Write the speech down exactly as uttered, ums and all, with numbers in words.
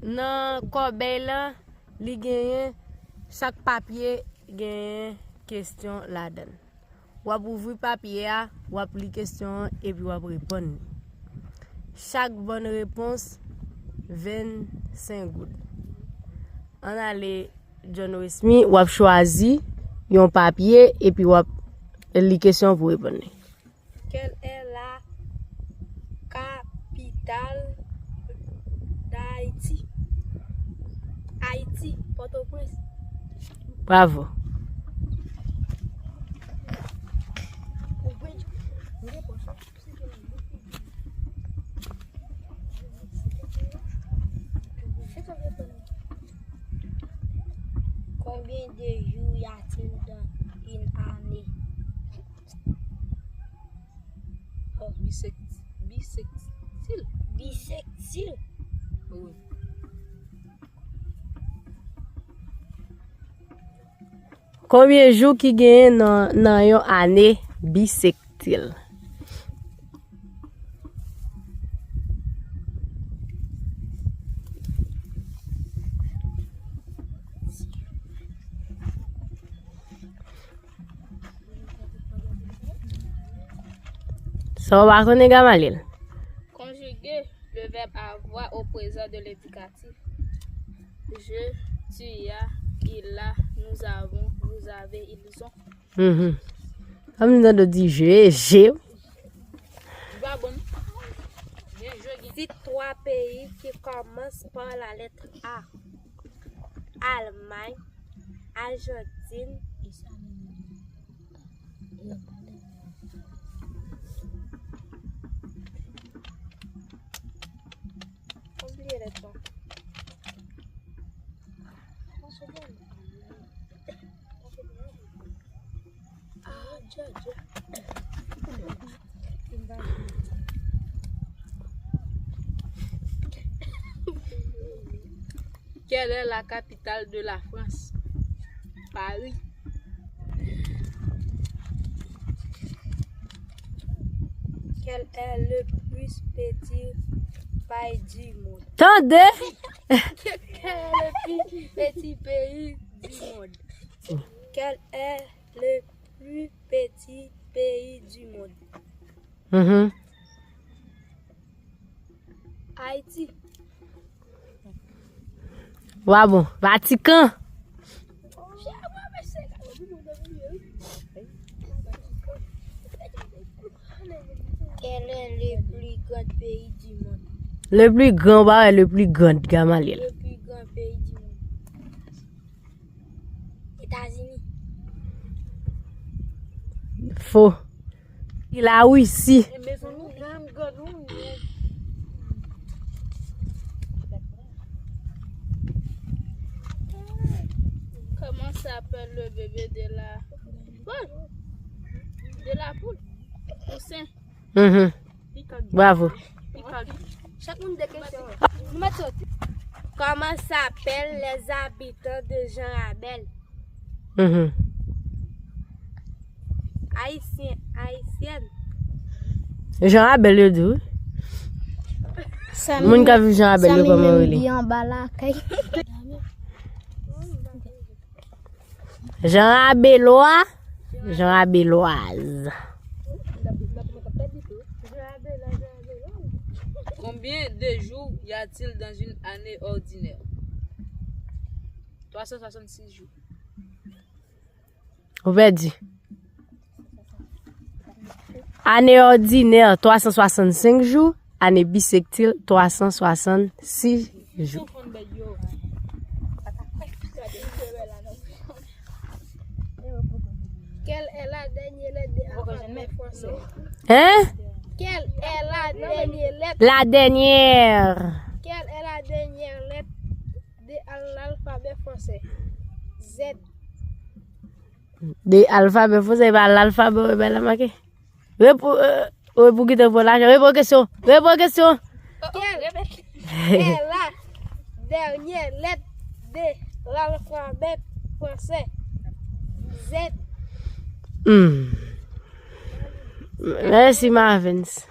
Nan kòbèy lan, li genyen, chak papye genyen kesyon ladan l. W ap ouvri papye a, w ap li kesyon an epi w ap reponn li. Chak bòn repons, vennsenk goud. Ann ale, John Wesmy, w ap chwazi yon papye epi w ap li kesyon an pou w reponn li. Quelle est la capitale d'Haïti? Ayiti, Pòtoprens. Bravo. Combien de jours y a-t-il dans une année? Oh, bisect-, bisectile. Bisectile. Wi. Konbyen jou ki genyen nan, nan yon ane bisektil? Sa w pa konnen, Gamaliel? Conjuguer le verbe avoir au présent de l'indicatif. Je, tu as, il a, nous avons, vous avez, ils ont. Mhm. Kòm m tande w di je, je. Sit twa peyi ki kòmanse pa lalèt A. Almay, Ajantin. Konbyen lèt la? Ah, Djadja. Quelle est la capitale de la France? Paris. Quel est le plus petit pays du monde? Tande! Quel est le plus petit pays du monde? Quel est le plus petit pays du monde? Mhm. Ayiti. Wa bon, Vatikan. Quel est le plus grand pays du monde? Le plus grand, ou pa wè le plus grand, Gamaliel. Le plus grand pays du monde. Etazini. Fo. Larisi. Comment s'appelle le bébé de la poule? De la poule. Poussin. Mhm. Bravo. Chak moun de kesyon. Nou mèt soti. Comment s'appellent les habitants de Jean Rabel? Mhm. Ayisyen, ayisyèn. Jan Rabèl yo di wi. Moun k ap viv Jan Rabèl yo kòman yo rele? Byen anba lakay. Jan Rabelwa, Jan Rabelwaz. Combien de jours y a-t-il dans une année ordinaire? Twa san swasann sis jou. Ou pèdi. Ane òdinè, twa san swasann senk jou. Ane bisektil, twa san swasann sis jou. Quelle est la dernière lettre de l'alphabet français? Hein? Quelle est la dernière lettre? La dernière. Quelle est la dernière lettre de l'alphabet français? Z. De alfabè fransè, e pa lalfabè, e pa la make. Repo-, euh, repo ki te pran lajan. Repo kesyon. Repo kesyon. Quelle est la dernière lettre de l'alphabet français? Z. Hmm. Mèsi, Marvens.